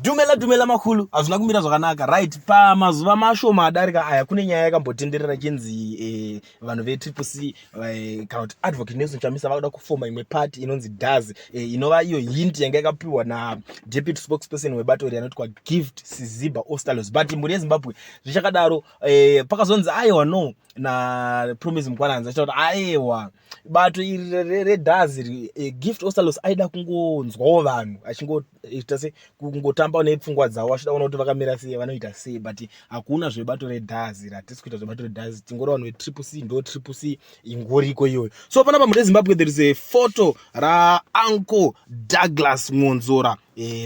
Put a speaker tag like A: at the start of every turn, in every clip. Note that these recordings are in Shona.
A: Dumela dumela makhulu, hazvina kumira zvakanaka, right? Pamazuva mashoma adarika aya kune nyaya yakambotenderera chinzi vanhu veTriple C kana kuti Advocate Nelson Chamisa vakuda kufoma imwe party inonzi DAZ, inova iyo hint yanga yakapiwa nadeputy spokesperson webato iri anotwa Gift Siziba Ostalos. But mhuri yeZimbabwe, zvichakadaro, pakazonzi aiwa, no, naPromise Mukwananzi achita kuti aiwa, bato iri reDAZ iri, Gift Ostalos aida kungonzwawo vanhu achingoita se kungotamba nepfungwa dzavo, achida kuona kuti vakamira sei, vanoita sei, but hakuna zvebato reDAZ. Hatisi kuita zvebato reDAZ, tingori vanhu veTriple C, ndo Triple C ingoriko iyoyo. So panapa, mhuri yeZimbabwe, there is a photo raUncle Douglas Mwonzora,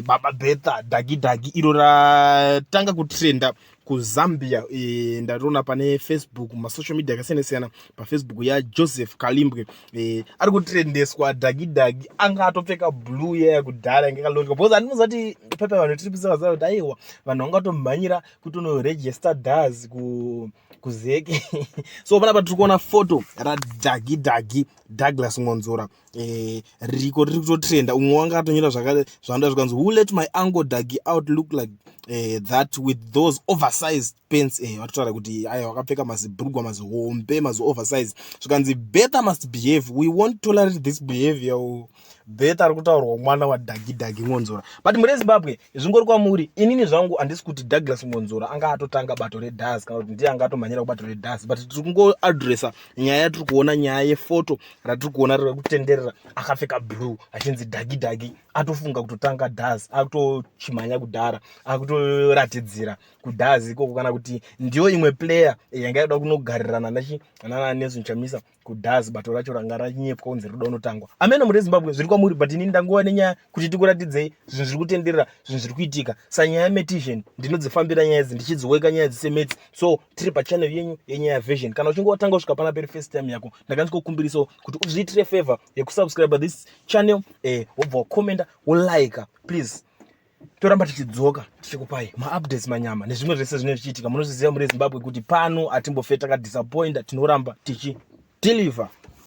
A: Baba Betha, Dhagi Dhagi, iro ratanga kutrenda kuZambia. Ndatoona pane Facebook, masocial media akasiyana siyana, paFacebook yaJoseph Kalimbwe, ari kutrendeswa Dhagi Dhagi, anga atopfeka blue yaya kudhara yanga yakalonjwa, because handinoziva kuti pepe vanhu Triple C vaziva kuti aiwa, vanhu vangatomhanyira kuti unoregister DAZ kuZEC. So panapa tiri kuona foto raDhagi Dhagi Douglas Mwonzora, ririko, riri kutotrenda. Umwe wanga atonyora zvanoda, zvikanzi, "Who let my uncle Dagi out look like that with those oversized pants?" Vatotaura kuti aya wakapfeka mazibhurugwa mazihombe, mazioversize. Zvikanzi, "Betha must behave, we won't tolerate this behavior." Betha ari kutaurwa mwana waDhagi Dhagi Mwonzora. But mhuri yeZimbabwe, zvingori kwamuri. Inini zvangu handisi kuti Douglas Mwonzora anga atotanga bato reDAZ kana kuti ndiye anga atomhanyira kubato reDAZ, but tiri kungoadresa nyaya yatiri kuona, nyaya yefoto ratiri kuona riri kutenderera, akapfeka blue, achinzi Dhagi Dhagi atofunga kutotanga DAZ, akutochimhanya kudhara, akutoratidzira kuDAZ ikoko, kana kuti ndiyo imwe player yanga yaida kunogarirana nana Nelson Chamisa kuDAZ, bato racho ranga ranyepwa kunzi rinoda kunotangwa. Amene, mhuri yeZimbabwe, zviri kwamuri, but inini ndanguva nenyaya kuti tikuratidzei zvinhu zviri kutenderera, zvinhu zviri kuitika. Sanyaya yemetician, ndinodzifambira nyaya idzi, ndichidziweka nyaya dzisemeti. So tiri pachannel yenyu yeNyaya Version. Kana uchinge watanga kusvika pana peri first time yako, ndakandikokumbirisawo kuti uzviitire favor yekusubscribe this channel, wobva wakomenda, wolika, please. Toramba tichidzoka tichikupai maupdates, manyama nezvimwe zvese zvinenge zvichiitika. Munozviziva, muri Zimbabwe, kuti pano hatimbofe takadisappointa, tinoramba tichideliver.